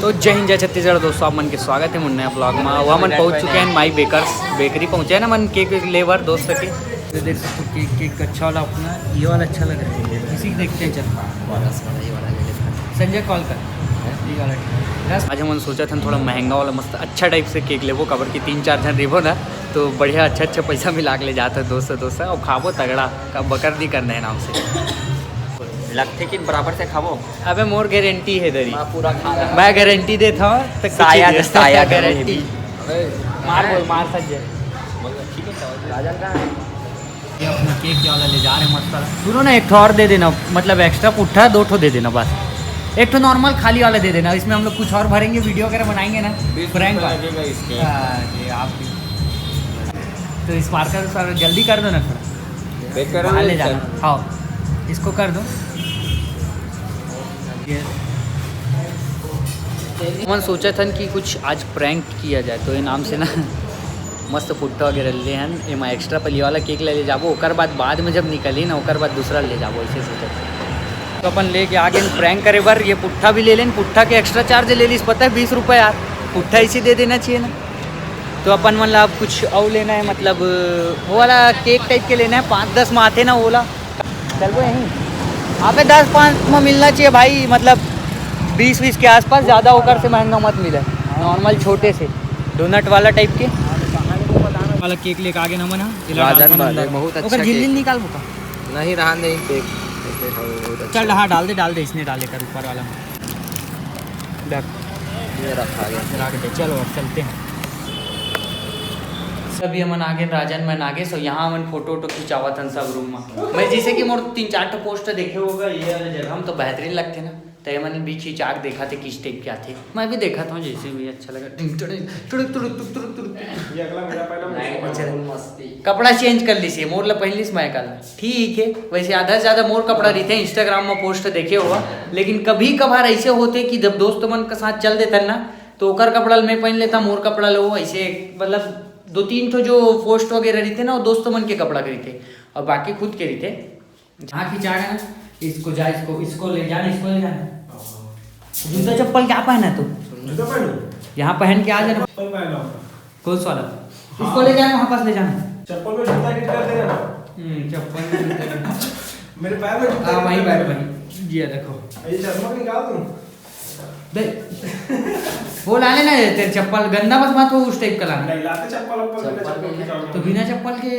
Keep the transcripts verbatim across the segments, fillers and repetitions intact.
तो जय हिंद, जय छत्तीसगढ़ दोस्तों, आप मन के स्वागत है मोर नया ब्लॉग में। वो हमन पहुंच चुके हैं माई बेकर्स बेकरी, पहुंचे हैं ना मन केक लेबर दोस्त के। तो देख सकते हो केक, केक अच्छा वाला अपना, ये वाला अच्छा लग रहा है, इसी को देखते हैं। चल, संजय कॉल कर, ये वाला ठीक है। आज हमन सोचा था थोड़ा महंगा वाला मस्त अच्छा टाइप से केक लेबो, काबर कि तीन चार झन रहिबो ना, तो बढ़िया अच्छा अच्छा पैसा मिला के ले जात है दोस्त दोस्त, और खाबो तगड़ा, का बकर नहीं करना है नाम से। लगथे कि बराबर से खाबो। अबे मोर गारंटी है दरी। हाँ, पूरा खा रहा। मैं गारंटी देता हूँ तो कुछ शायद, ही दे। शायद गारंटी। अबे मार बोल, मार संजय। बोल, ठीक है, चलो। राजन कहाँ है? ये अपना केक क्या वाला ले जा रहे हैं मस्त वाला। सुनो ना, एक ठो और दे देना, मतलब एक्स्ट्रा पुट्ठा दो ठो दे देना बस। एक ठो नॉर्मल खाली वाला दे देना, इसमें हम लोग कुछ और भरेंगे, वीडियो वगैरह बनाएंगे ना, बीस रुपये प्रैंक वाला। लगेगा इसके। हाँ, ये आप तो इस बार का, सर, जल्दी कर दो ना थोड़ा। पैक करो बाहर ना ले इसे। जाना। हाँ, इसको कर दो। ये मन सोचा था कि कुछ आज प्रैंक किया जाए, तो ये नाम से ना मस्त पुट्ठा वगैरह ले हन, एमा एक्स्ट्रा पली वाला केक ले, ले जाबो, ओकर बाद, बाद में जब निकली ना, ओकर बाद दूसरा ले जाबो, ऐसे सोचा था। तो अपन लेके आ गए प्रैंक करे बर, ये पुट्ठा भी ले लेन, पुट्ठा के एक्स्ट्रा चार्ज ले लीस, पता है, बीस रुपये यार, पुट्ठा इसी दे देना चाहिए ना। तो अपन मन ला अब कुछ और लेना है, मतलब वो वाला केक टाइप के लेना है, पाँच दस में आते ना, वो वाला। चल वो यहीं, अबे दस पाँच में मिलना चाहिए भाई, मतलब बीस बीस के आसपास, ज़्यादा ओकर से महंगा मत मिले, नॉर्मल छोटे से डोनट वाला टाइप के वाला केक लेके आ गए ना मन, हाँ, ये लगा राजन अपन वाले, अंदर। बहुत अच्छा ओकर झिल्ली केक। निकाल बुका। नहीं, रहन दे, केक, केक बहुत अच्छा। चल, हाँ, डाल दे, डाल दे, इसने डाले कर ऊपर वाला में। रख। ये रखा गया। रख दे, चलो अब चलते हैं। सभी हमन आगे, राजन मन आगे, सो यहाँ हमन फोटो वोटो खिंचावत हन सब रूम में। मैं जैसे कि मोर तीन चार ठो पोस्ट देखे होगा, ये वाले जगह में तो बेहतरीन लगते ना, तो ये मन भी खिंचा के देखा थे किस टाइप के आते। मैं भी देखा था जैसे भी अच्छा लगा। टुड़ुक, टुड़ुक, टुड़ुक, टुड़ुक, टुड़ुक, टुड़ुक। ये अगला मेरा पहला नहीं, अच्छा। मस्ती। कपड़ा चेंज कर लीजिए, मोर ला पहन लीस मैं कल। ठीक है, वैसे आधा से ज़्यादा मोर कपड़ा रहिथे, इंस्टाग्राम में पोस्ट देखे होगा, लेकिन कभी कभार ऐसे होते कि जब दोस्त मन के साथ चल देथन ना, तो ओकर कपड़ा ल मैं पहन लेता, मोर कपड़ा लो ऐसे, मतलब दो तीन ठो जो पोस्ट वगैरह रहिथे ना, वो दोस्त मन के कपड़ा के रहिथे, और बाकी खुद के रहिथे। जहाँ खिंचा है ना, इसको जा, इसको, इसको ले जाना, इसको ले जाना। जूता चप्पल क्या पहना है तू? जूता पहनो। यहाँ पहन के आ जाना। चप्पल पहना होगा। कौन सा वाला? हाँ। इसको ले जाना, वापस ले जाना। चप्पल में जूता हिट कर देना। हम्म, चप्पल में जूता हिट। मेरे पैर में जूता हाँ, हिट वहीं कर पैर, देना। वहीं। ये देखो। ये चश्मा निकाल दूँ? दे। वो ला लेना है, तेरे चप्पल गंदा बस मत हो, उस टाइप का लाना। नहीं लाते चप्पल, ऊपर बिना चप्पल चप्पल के पहन जाओगे। तो बिना चप्पल के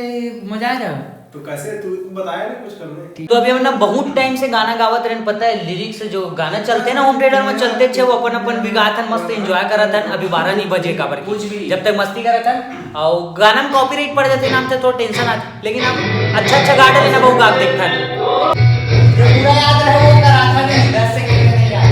मजा आ रहा है। तो कैसे? तू बताया नहीं कुछ करने। तो अभी हम ना बहुत टाइम से गाना गावत रहन, पता है, लिरिक्स जो गाना चलते ना होम थिएटर में चलते छे, वो अपन अपन भी गात हन, मस्त एंजॉय करत हन। अभी बारह नहीं बजे काबर कुछ भी। जब तक मस्ती करत हन, और गाना में कॉपीराइट पड़ जाते ना, हमसे थोड़ा टेंशन आते, लेकिन हम अच्छा अच्छा गाना लेना बहुत गात देखता है। जो पूरा याद रहे वो करा था नहीं, दस सेकंड में नहीं याद।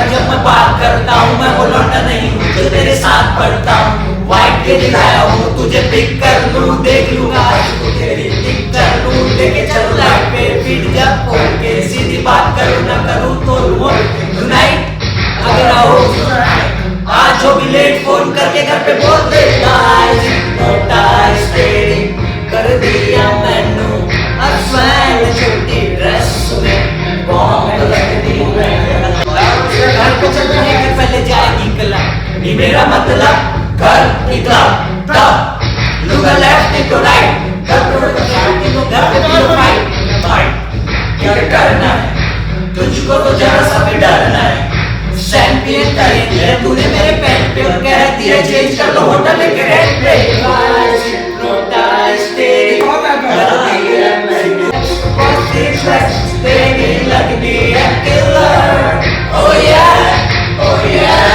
जब मैं बात करता हूँ, मैं वो लौंडा नहीं हूँ जो तेरे साथ पढ़ता हूँ। वाइट के दिखाया हूँ तुझे, पिक कर लूँ, देख लूँगा आज तो तेरी पिक कर लूँ। लेके चल लाइट पे फिट जब फोन के, सीधी बात करूँ ना करूँ तो लूँ टुनाइट। अगर आओ आज जो भी लेट, फोन करके घर पे बोल दे, गाइस, हिप्नोटाइज तेरी कर दिया मैनू, अश्वैन छोटी ड्रेस में बॉम्ब लगती है। घर को चलने के पहले जाएगी कला, ये मेरा मतलब घर की क्लब, तब लुगा लेफ्ट टू राइट, घर पे शांति को घर पे पियो फाइट, फाइट। क्या करना है तुझको तो जरा सा भी डरना है। चैंपियन का ये दिया तूने मेरे पेट पे और कह दिया चेंज कर लो होटल लेके रेंट पे। Hypnotize तेरी लगती है, तेरी लगती है killer. Oh yeah, oh yeah,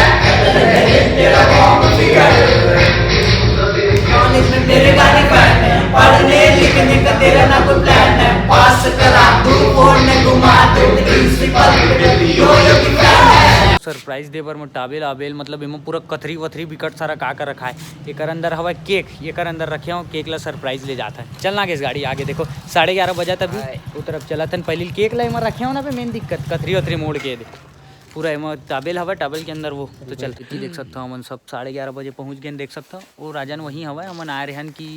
तेरा बॉम्ब फिगर। कॉलेज में मेरे गाने फैन है, पढ़ने लिखने का तेरा ना कोई प्लान है। पास करा दूँ, फोन में घुमा दूँ, प्रिंसिपल पे भी यो यो की फैन है। सरप्राइज दे बर मोर टाबेल आबेल, मतलब एमा पूरा कथरी वथरी बिकट सारा का का रखा है। एकर अंदर हवय केक, एकर अंदर रखे हो केक ला सरप्राइज ले जात है। चल ना गेस गाड़ी आगे देखो, साढ़े ग्यारह बजा तभी हाय। वो तरफ चलत हन। पहली केक ला एमा रखे हो ना बे, मेन दिक्कत कथरी वथरी मोड़ के दे। पूरा एमा टाबेल हवय, टाबेल के अंदर वो तो चल। देख सकता हूँ हमन सब साढ़े ग्यारह बजे पहुँच गए, देख सकता हूँ। वो राजन वहीं हवय, हमन आए रहन कि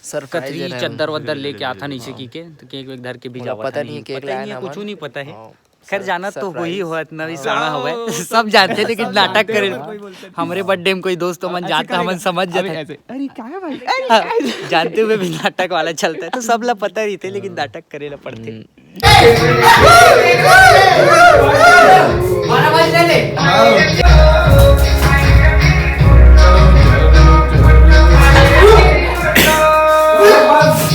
सरप्राइज कथरी देना है। चद्दर वद्दर लेके आत हन नीचे हाँ। की के, तो केक वेक धर के भी मोला जावत पता हन। नहीं है केक पता लाए नहीं है, ना कुछ हमन। नहीं पता है। हाँ। खैर, जानत तो सरप्राइज। वही होत, नवी हाँ। साड़ा हवय। सब जानते, लेकिन सब नाटक जानते करे। हैं, पर कोई बोलते नहीं। हमरे बर्थडे में कोई दोस्त मन ऐसे जाता, करेगा। हमन समझ अबे जाते। ऐसे, "अरे, क्या है भाई?" अरे, हाँ, क्या है? जानते हुए भी नाटक वाला चलता है, तो सब ला पता रहिथे, लेकिन हाँ। नाटक करे ला पड़थे। हम्म। बारह बज ले ले।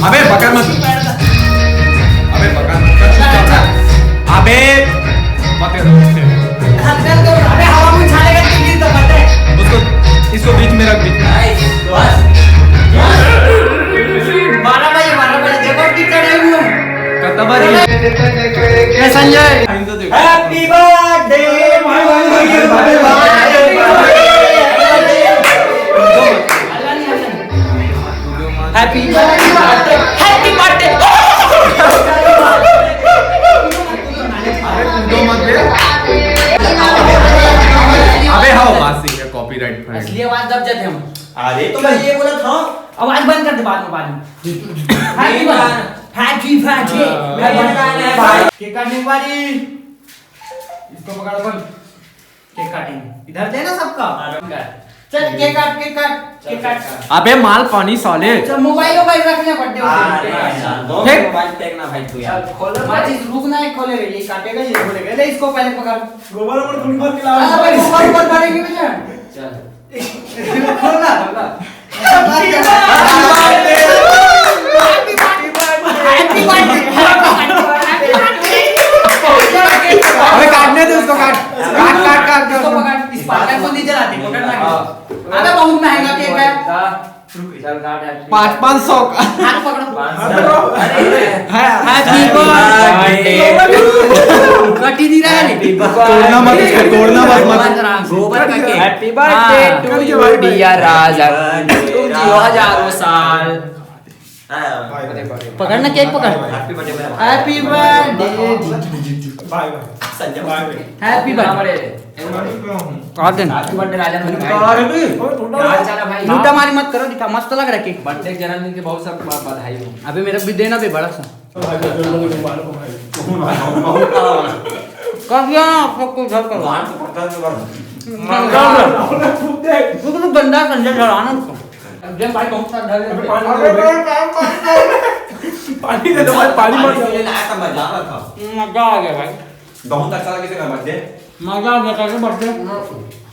अबे पकड़ मत। अबे पकड़ मत। अबे मत कर। अबे हवा में उछालेगा तो गिर तो फटे। उसको, इसको बीच में रख, बीच में। बारह बजे, बारह बजे, देखो कितना टाइम हुआ। खत्म आ रही है। ए Sanjay. Happy birthday to you। Happy birthday, happy birthday। अबे कूदो मत बे। अबे हाँ, बात सही है, कॉपीराइट। असली आवाज दब जाते हम। अरे तो मैं ये बोला था। आवाज बंद कर दे बाद में, बाद में। Happy birthday, happy birthday। हाँ। Happy birthday। केक काटने की बारी। इसको पकड़ अपन। केक काटेंगे। इधर दे ना सबका। चल, केक काट, केक काट, केक काट। अबे माल पानी साले। चल, मोबाइल, मोबाइल रख ले, बर्थडे हाँ, पे। हाँ, हाँ, दो फेंक। मोबाइल फेंकना भाई तू यार। चल, खोलो। माचिस रुक ना, एक खोले रे, ये काटेगा, ये खोलेगा। ले, इसको पहले पकड़। गोबर, गोबर थोड़ी बहुत खिलाओ। हाँ, भाई, गोबर, गोबर मारेंगे भैया। चल। खोल ना, खोल ना। Happy birthday। अबे काटने दे उसको, काट। काट, काट, काट, काट। इसको पकड़, इस पार्टनर को नहीं जलाते, पकड़ना है। अबे बहुत महंगा केक है। चल काट यार। पाँच, पाँच सौ का। हाथ पकड़ो। पाँच सौ। अरे, Happy birthday। कटी नहीं रहा है। तोड़ना मत इसको, तोड़ना मत, मत। गोबर का cake. Happy birthday to you, dear राजा। तुम जियो हजारों साल। पकड़ ना, केक पकड़। Happy birthday। Happy birthday। Bye bye। Happy birthday। और दिन। Happy birthday राजा। राजा भाई। लूटा मारी मत करो, दिखा, मस्त लग रहा है केक। बर्थडे, जन्मदिन के बहुत सब ब-, बधाई हो। अभी मेरा भी देना भी बड़ा सा। कर दिया ना आप सबको, घर करो। वो तो गंदा संजय, डराना उसको। जब भाई बहुत सारा डर। पानी दे दो भाई, पानी मत दो। पानी लाया था, मैं जा रहा था। मजा आ गया भाई। बहुत अच्छा लगा, किसी का बर्थडे। मजा आ गया, कैसे बर्थडे?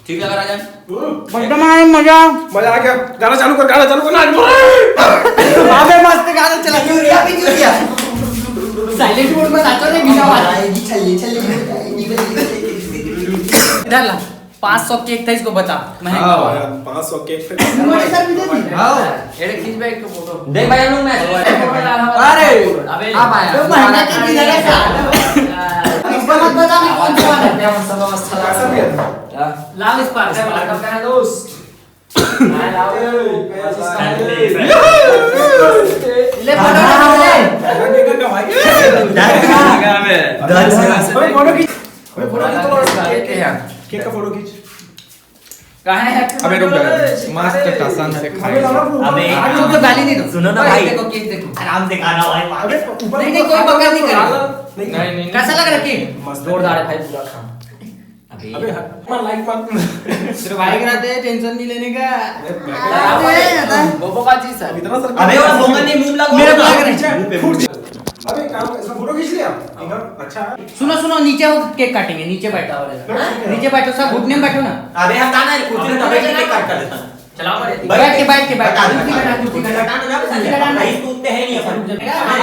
ठीक लगा राजन? बर्थडे में आए, मजा। मजा आ गया। गाना चालू कर, गाना चालू कर, नाच। अबे मस्त गाना चला, यूरिया भी यूरिया। Silent mode में नाचो रे, बिना आवाज। आएगी छल्ली छल्ली, आएगी बल्ली बल्ली। इधर ला, पाँच सौ केक था, इसको बता, महंगा हाँ, वाला। यार, पाँच सौ केक थे। हमारे सर भी दे दी। हाँ। एड़े खींच बे एक फोटो। देख भाई, हम लोग मैच। फोटो डाला हुआ। अरे। अबे, अब आया। तो महीने के दिन है क्या? इसको मत बता, मैं कौन सा वाला है। क्या मस्त, मस्त था। कैसा भी है? क्या? लाओ इस पार, इस पार। कहाँ है दोस्त? ले, फोटो खींच ले। फोटो खींच। केक का फोटो खींच। कहाँ है? अबे रुक जा, मस्त टसन से खाए। अबे आज तो गाली नहीं दो। सुनो ना भाई। देखो, केक देखो। आराम से खाना भाई। अबे ऊपर नहीं, नहीं, कोई बकवास नहीं करेगा। नहीं, नहीं, नहीं। कैसा लग रहा केक? मस्त। जोरदार है भाई, पूरा खा। अबे अबे हट, मार लाइक मार। तेरे भाई करा दे, टेंशन नहीं लेने का। अरे, अरे, अरे। बोबो का चीज है। इतना सर अबे वो बोंगा नहीं, मुंह लगा। मेरा ब्लॉग नहीं। मुंह पे, मुंह पे। अबे काम, इसका फोटो खींच लिया। इधर अच्छा है। सुनो, सुनो, नीचे हो, केक काटेंगे, नीचे बैठा हो। नीचे बैठो, सब घुटने में बैठो ना। अबे हटा ना, कुर्सी में दबा के केक काट कर देता। चलाओ, बैठ के, बैठ के, बैठ के। हटा, हटा, हटा। कुर्सी हटा, कुर्सी हटा। हटा ना, ना, कुर्सी हटा। भाई, टूटते हैं नहीं अपन।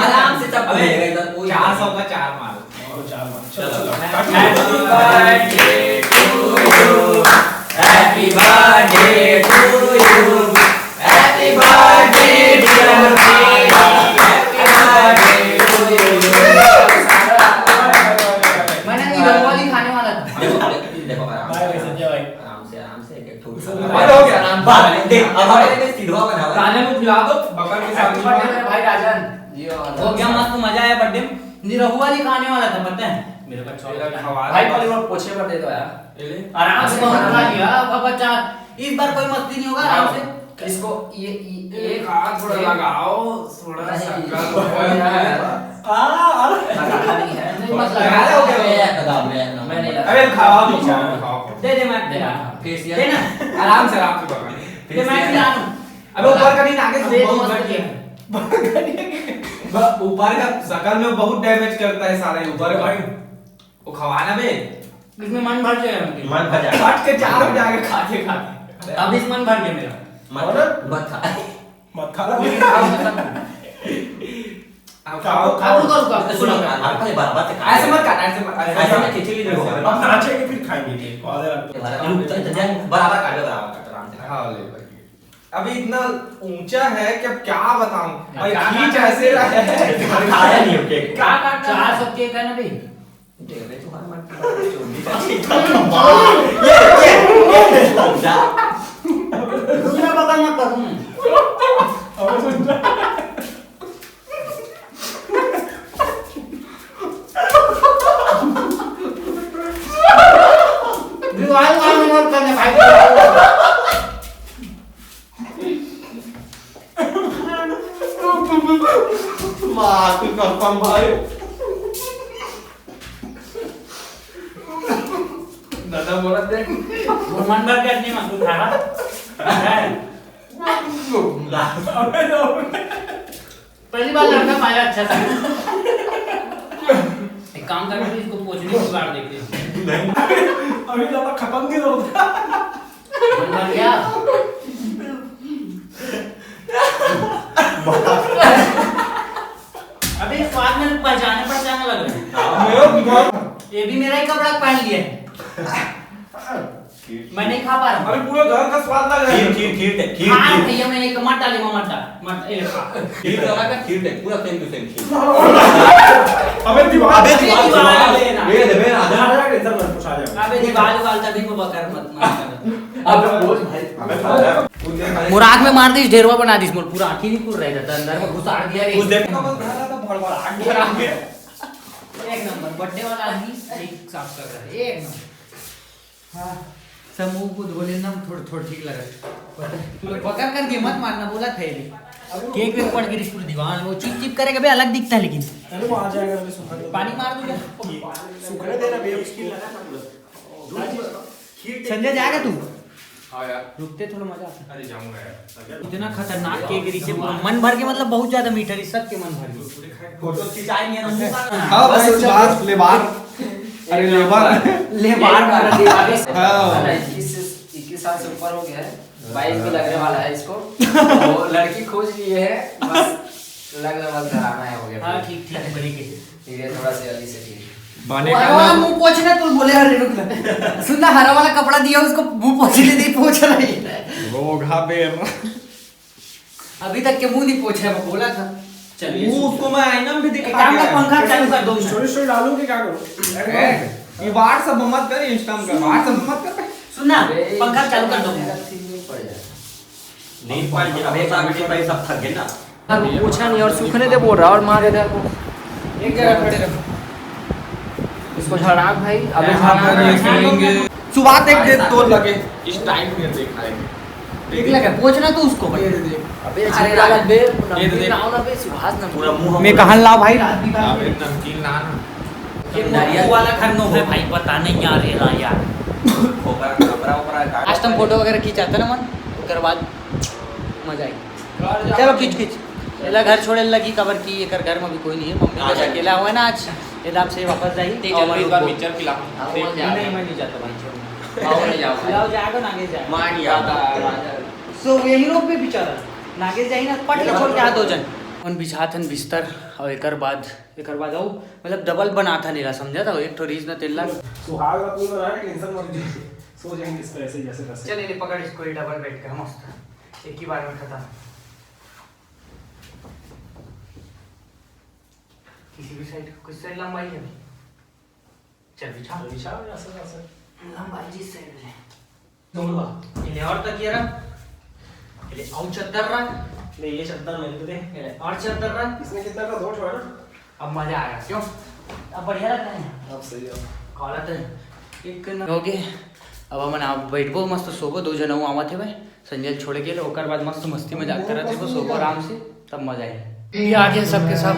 आराम से सब अबे, मिलेगा इधर, कोई चार सौ का चार मारो। चलो, चलो। Happy birthday to you. Happy birthday to you. Happy birthday, dear Mary. Happy birthday to you. मैंने नहीं, रंगोली खाने वाला था। देखो, देखो, देखो, आराम से, आराम से, आराम से, एक, एक ठो। अरे, हो गया, आराम से। बस, देख, अब हमारे में सिलवा बना हुआ है। ताने में खिला दो, बकर के साथ। Happy birthday मेरे भाई राजन। हो गया मस्त, मजा आया बर्थडे में। निरहुआ नहीं खाने वाला था, पता है? मेरे को अच्छा लगा। भाई, पहले वो पोछे पर दे दो यार। आराम से बहुत खा लिया, अब बच्चा, इस बार कोई मस्ती नहीं होगा, आराम से। इसको ये, ये, एक हाथ थोड़ा लगाओ, थोड़ा नहीं, शक्कर। आ, आ। लगाना नहीं है। नहीं, मत लगा। लगा रहे हो क्या? मैं नहीं लगा। अरे खाओ, खाओ, खाओ। दे दे, मैं दे रहा हूँ। Facial। दे ना। आराम से, आराम से पकड़। दे, मैं खिला दूँ। अबे ऊपर का नहीं, आगे से अबे बहुत मस्त ऊपर किया। किया। ब-, ऊपर का शकल में बहुत damage करता है साला ये ऊपर का। भाई। वो खवाना बे। इसमें मन भर जाएगा उनके। मन भर जाएगा। फट के चार हो जाएगा खाते खाते। अब इस मन भर गया मेरा। मत, और? मत खा। मत खा। अब खाओ, खाओ। रुको, रुको, सुनो। अरे, पहले बराबर से खा। ऐसे मत काट, ऐसे मत, ऐसे ऐसे मत। में खिचड़ी नहीं होगा। अब नाचेंगे, फिर खाएंगे। रुक, तो, तो, तो, बराबर काट, बराबर काट, आराम से। हाँ, ले भाई। अभी इतना ऊंचा है कि अब क्या बताऊं भाई, क्या खींच काटा ऐसे है? रहा है। खाया नहीं हो केक। क्या काटा? चार सौ केक है ना भाई? दे दे, तुम्हारा मन की बात है, जो भी। ये, ये, ये, ये, जा। दूसरा पता मत करूं। दीवार वार में मत करना भाई। माँ की कसम भाई। दादा बोला देख। वो मन भर के नहीं मांगू खाना। अबे तो। पहली बार लड़का पाया अच्छा सा। एक काम कर, इसको पोंछने की जुगाड़ देखते हैं। नहीं। अभी तो खत्म नहीं होता। मन भर गया। अबे स्वाद में पहचाने पहचाने लग रहे हैं। मेरा दिमाग। ये भी मेरा ही कपड़ा पहन लिया है। मैं नहीं खा पा रहा हूँ। अरे पूरा घर का स्वाद लग रहा है। खीर, खीर, खीर दे, खीर, हाँ, खीर। भैया, मैं एक मत डाले, मत डाल, मत, ए, खा। खीर लगा था, खीर दे, पूरा same to same खीर। अबे दीवार। अबे दीवार, दीवार दीवार। ले ना। ये दे, मैं आ जा। आ जा, टेंशन मत, कुछ आ जाएगा। अबे दीवार, दीवार तभी को बकर मत, मत कर। अब रोज भाई, अबे खा जा। मुराद में मार दीस, ढेरवा बना दीस, मोर पूरा आँखी नहीं खुल रहा था, अंदर में घुसाड़ दिया रे। उस देख। एक नंबर, birthday वाला आदमी, एक साफ कर रहा है, एक नंबर। हाँ, सब मुंह को धो लेना, थोड़ा, थोड़ा ठीक लगा। पकड़, पकड़ करके मत मारना, बोला था ये। केक वेक पड़ गिरी पूरी दीवार, वो चिप चिप करेगा बे, अलग दिखता है लेकिन। अरे वो आ जाएगा, अभी सूखा दे। पानी मार दूं क्या? सूखने देना भैया, उसकी लगा था पूरा। संजय जाएगा तू? हाँ यार। रुकते थोड़ा मजा आता। अरे जाऊंगा यार। इतना खतरनाक केक गिरी से मन भर के, मतलब बहुत ज्यादा मीठा री, सबके मन भर गए। फोटो खिंचाएंगे ना मुंह का। हाँ, बस बस, बात लेबार। अरे, लेबार। लेबार वाला लेबार। हाँ। है ना, इक्कीस से, इक्कीस साल से ऊपर हो गया है, बाईस भी लगने वाला है इसको। वो लड़की खोज लिए है, बस लगने वाला, घर आना है, हो गया। हाँ, ठीक, ठीक, बड़ी के। ठीक है, थोड़ा सा जल्दी से ठीक। बने वो का हवा ना। मुंह पोछना, तू बोले, अरे रुक ना। सुन ना, हरा वाला कपड़ा दिया उसको, मुंह पोछने नहीं पोछ रही है। रोगा बेर। अभी तक के मुंह नहीं पोछा है, वो बोला था। चलिए, वो शुक्र। उसको मैं आईना में भी दिखा काम का पंखा चालू कर दो। स्टोरी स्टोरी डालू कि क्या करूँ? ये WhatsApp में मत कर, Insta में कर। WhatsApp में मत कर। सुन ना, पंखा चालू कर दो। नहीं, पर ये हमेशा बेटे भाई सब थक गए ना। पूछा नहीं और सूखने दे बोल रहा और मार दे। एक जगह खड़े रहो। इसको झाड़ा भाई, अबे झाड़ा। सुबह देख दे तो लगे। इस टाइम में देखा है। देख लगा, पूछना तो उसको भाई। ये दे। अबे अरे छींटा लग बे, ये दे। नमकीन लाओ ना बे, सुभाष नमकीन। पूरा मुंह मैं कहाँ ला भाई? रात भी अबे नमकीन ला ना। ये नारियल वाला घर नो है भाई, पता नहीं यार, ये ला यार। खोपरा, खोपरा, ओपरा का। आज तुम फोटो वगैरह खींचाते ना मन, ओकर बाद मजा आई। चलो खींच खींच। एला घर छोड़े लगी, कबर की एकर घर में भी कोई नहीं है, मम्मी बस अकेला हुआ है ना आज। ये दाब से वापस जाई। ते और चलो, इस बार रुको। पिक्चर खिलाओ। हाँ, वो जा। नहीं, मैं नहीं जाता भाई, छोड़। हाँ, वो नहीं जाओ भाई। जाओ, जाएगा, नागेश जाएगा। मां नहीं जाता। सो यही लोग भी बेचारा नागेश जाई ना, पट के छोड़ के आ दो जन। अपन बिछाथन बिस्तर और एकर बाद, एकर बाद आऊ, मतलब डबल बनाथन एला, समझा था, एक ठो रीस न तेल ला। सुहाग रात में ना टेंशन मत लीजिए, सो जाएंगे इस तरह से जैसे तैसे। चल, ये पकड़ इसको, ये डबल बेड का मस्त, एक ही बार में खत्म। किसी भी साइड, कुछ साइड लंबाई है। चल बिछा। चल बिछा, ऐसा, ऐसा। लंबाई जिस साइड ले। दोनों। ये ले और तकिया रख। ये ले और चद्दर रख। ले, ये चद्दर मेरे को दे। ये ले और चद्दर रख। इसमें कितना का दो ठो है ना? अब मजा आएगा, क्यों? अब बढ़िया लग रहा है। अब सही है। कॉलर तो एक न-, हो गए। अब हमन आप बैठबो, मस्त सोबो, दो जन अउ आवत हे भाई। संजय छोड़ के ले, ओकर बाद मस्त मस्ती मजाक करत हे, सोबो आराम से, तब मजा आही। ये आगे सबके सब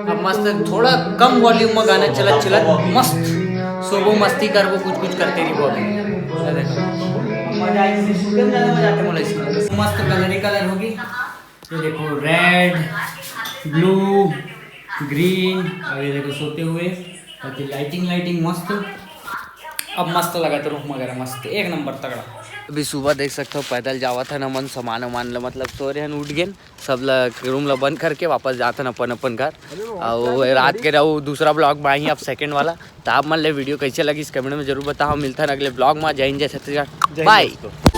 अब मस्त थोड़ा कम वॉल्यूम में गाना चलत चलत मस्त सोबो, मस्ती करबो, कुछ कुछ करते रहिबो। अभी ये देखो, मजा आही, इसमें सुते में ज्यादा मजा आथे मोला इसमें। मस्त कलर ही कलर होगी। ये देखो, रेड, ब्लू, ग्रीन, और ये देखो सोते हुए, और ये लाइटिंग, लाइटिंग मस्त। अब मस्त लगत हे, रूम वगैरह मस्त, एक नंबर तगड़ा। अभी सुबह देख सकते हो, पैदल जावत हन हमन, सामान वामान ला, मतलब सोरे हन, उठ गेन, सब ला, रूम ला बंद करके वापस जात हन अपन अपन घर। और रात के रहू दूसरा ब्लॉग में आही अब सेकंड वाला। तो आप मन ले वीडियो कैसे लगिस कमेंट में जरूर बताओ। मिलथन अगले ब्लॉग में। जय हिंद, जय छत्तीसगढ़, जय हिंद बाय। दोस्तों।